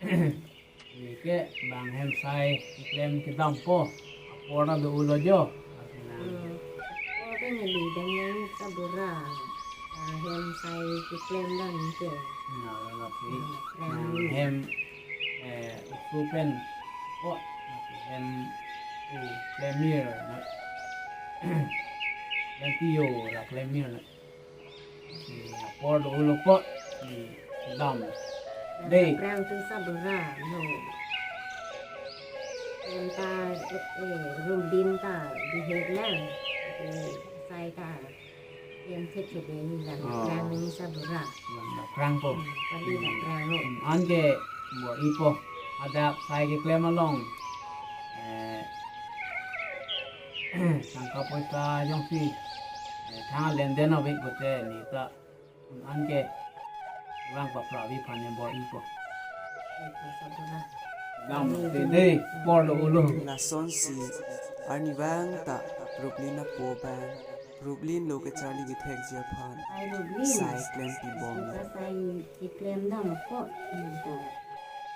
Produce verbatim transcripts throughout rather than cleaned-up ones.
Neke bang hem sai keklem kedampo. Apor ta do-olo jo. Hmm. Apor ta neli dam nang Sabura. Bang hem sai keklem dam ke. Na, lasi. Hmm, bang hem, eh, usu pen. Oh, hem, uh, klemir. Klem piyo la klemir. Apor do-olo po, kedam. Dei. Prang tu Sabura, no. Enta, eh, Rublin ta bihek lang. Eh, sai ta. Yang cek ke dei lang. Oh. Prang ni Sabura. Prang ko. Hmm, pali la prang lo. Hmm, anke bor-ipo. Adap sai keklem along. Eh, tangka poisa jongsi, eh, thang lenden ave pute neta un-an ke vang papravi aphan ne bor-ipo. Dam te dei, apor do-olo. Lasonsi arnivang ta Rublin apo abang Rublin lo kacharli kethekji aphan, ai Rublin, sai klempi bom lo. Sai keklem dam ko, nang ta.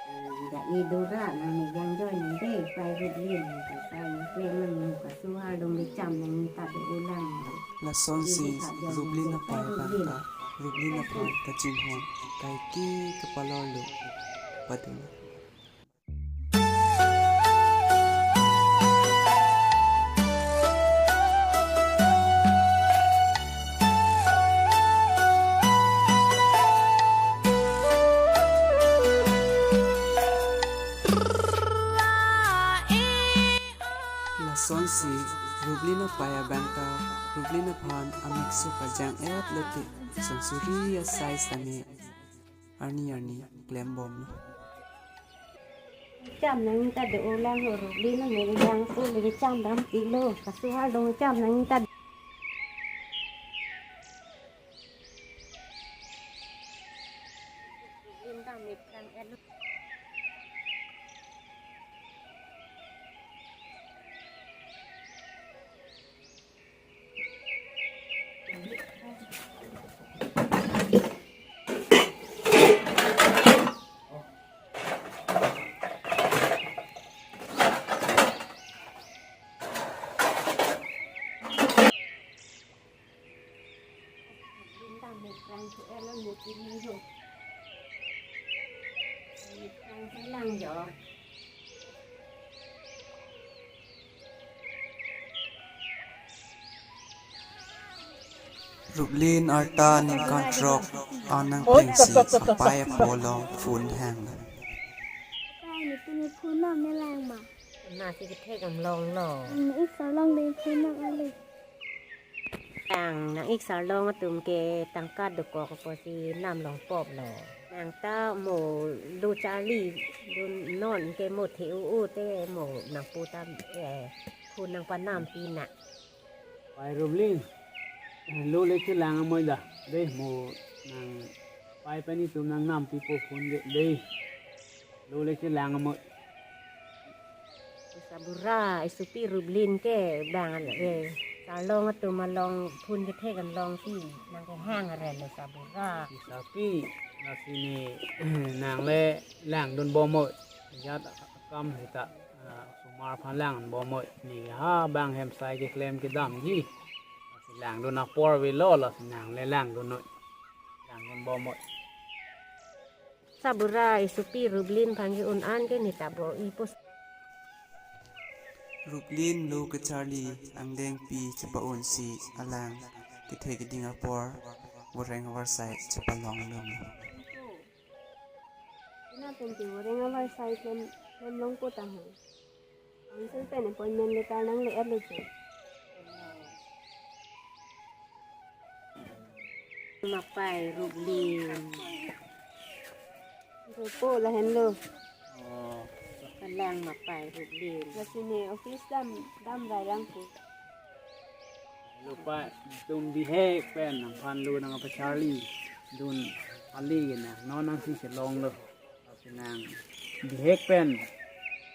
Eh, ja e dora nang ne jang join nang dei, sai Rublin, nang ta sai klem nang, nang ta suhar dong kecham nang ta do-o lang. Lasonsi Rublin apai abang ta Rublin aphan kachinghon kaike kapalor lo padun. Lasonsi Rublin apai abang ta Rublin aphan amekso pajang-et lote, sonsuri asai sitame arni arni klem bom lo. Cham nang ta do-o lang ho, Rublin nang ne jang ko le cham dam pilo, kasuhar dong cham nang ta. Rublin arta ningkan throk an nangpengsi apai apo along phone hang. Apai, netum phone nam ne lang ma? Nasi kethek damlong lo. Nang-ik sarlong dei phone nam ale. Tang nang-ik sarlong atum ke tangka dokok apotsi nam longpop lo. Nang ta mo lo charli dun non ke mo the-o-o te mo nangpu ta, eh, phone nangpanampi na. Pai Rublin, lo le chelang amoy da. Dei mo nang pai pen itum nangnampipo phone ke dei. Lo le chelang amoy. Sabura, isopi Rublin ke bang ale, eh, sarlong atum along phone kethek damlongsi nang kehang aren le Sabura. Isopi, lasi ne nang le langdun bom mo. Jat akam seta, ah, osomar aphan langdun bom mo. Ne ha bang hem sai keklem kedamji. Lasi langdun apor avelo, lasi nang le langdun noi. Langdun bom mo. Sabura, isopi Rublin aphan ke un-an ke ne ta bor-ipo. Rublin lo kacharli angdengpi chepa-unsi alang kethe keding apor voreng avarsai chepalong lom. Ina pen ke voreng avarsai klem, klem longpo ta ho. Council pen appointment letter nangle-et lo che. Mapai Rublin. Ropo lahenlo. Oh. Kalang mapai Rublin. Lasi ne office dam, dam rai lang pu. Lo pa, itum bihek pen nangphan lo nangpacharlidun kali ke nang, non nangsi chelonglo. Lasi nang bihek pen,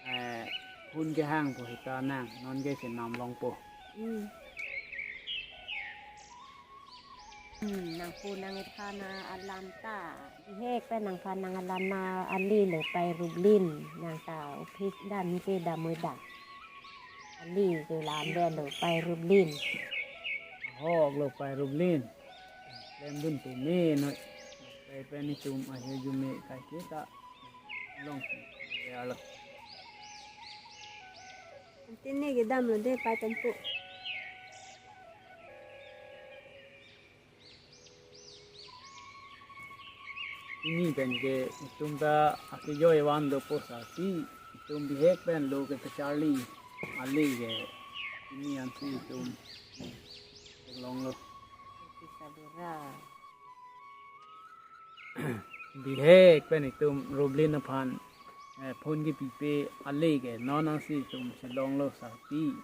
eh, phone kehangpo seta nang non ke chenam longpo. Hmm. Hmm, nangphu nang-ethan alam ta. Bihek pen nangphan nang-alam na ale lo Pai Rublin, nang ta office dam ke damoi da. Ale ke lam de lo Pai Rublin. Ahok lo Pai Rublin. Lemdun pu me noi. Pai pen itum ahi jume kai kita. Long. Ya lo. Tini ke dam lo de Pai pen pu. Pini pen ke itum ta akejoi van dopo sarpi, itum bihek pen lo ke pacharli ale ke pini ansi itum longlo. Bihek pen itum Rublin aphan eh, phone kepipe ale ke non ansi itum chelonglo sarpi.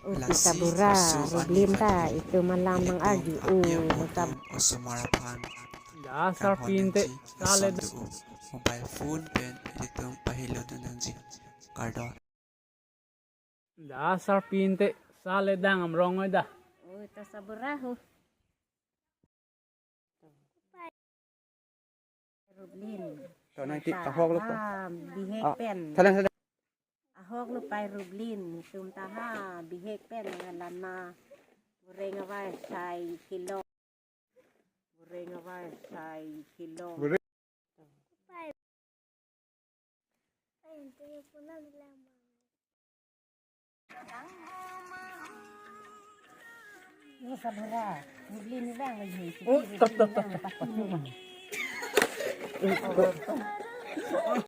O Lasi, Tisabura, laso Rublin ta, anivati itum alam nang itum arju, o, apyak mutum osomar aphan. Da sarpi kanghon te, nangji, sale lason da. Do-o. Mobile phone pen itum pahilo dun nangji. Kardom. Da sarpi te, sale dang amrong oi da. O, Tisabura ho. Rublin. To, nang ti ahok lo to. Ah, bihek pen. Salang, salang. Ahok lo Pai Rublin, itum ta ha, bihek pen, nang-alam na. Bureng avai sai kilo. Bureng avai sai kilo. Bureng. Ni sabura, Rublin ni bang lagi. Oh, tak, tak, tak, tak, tak.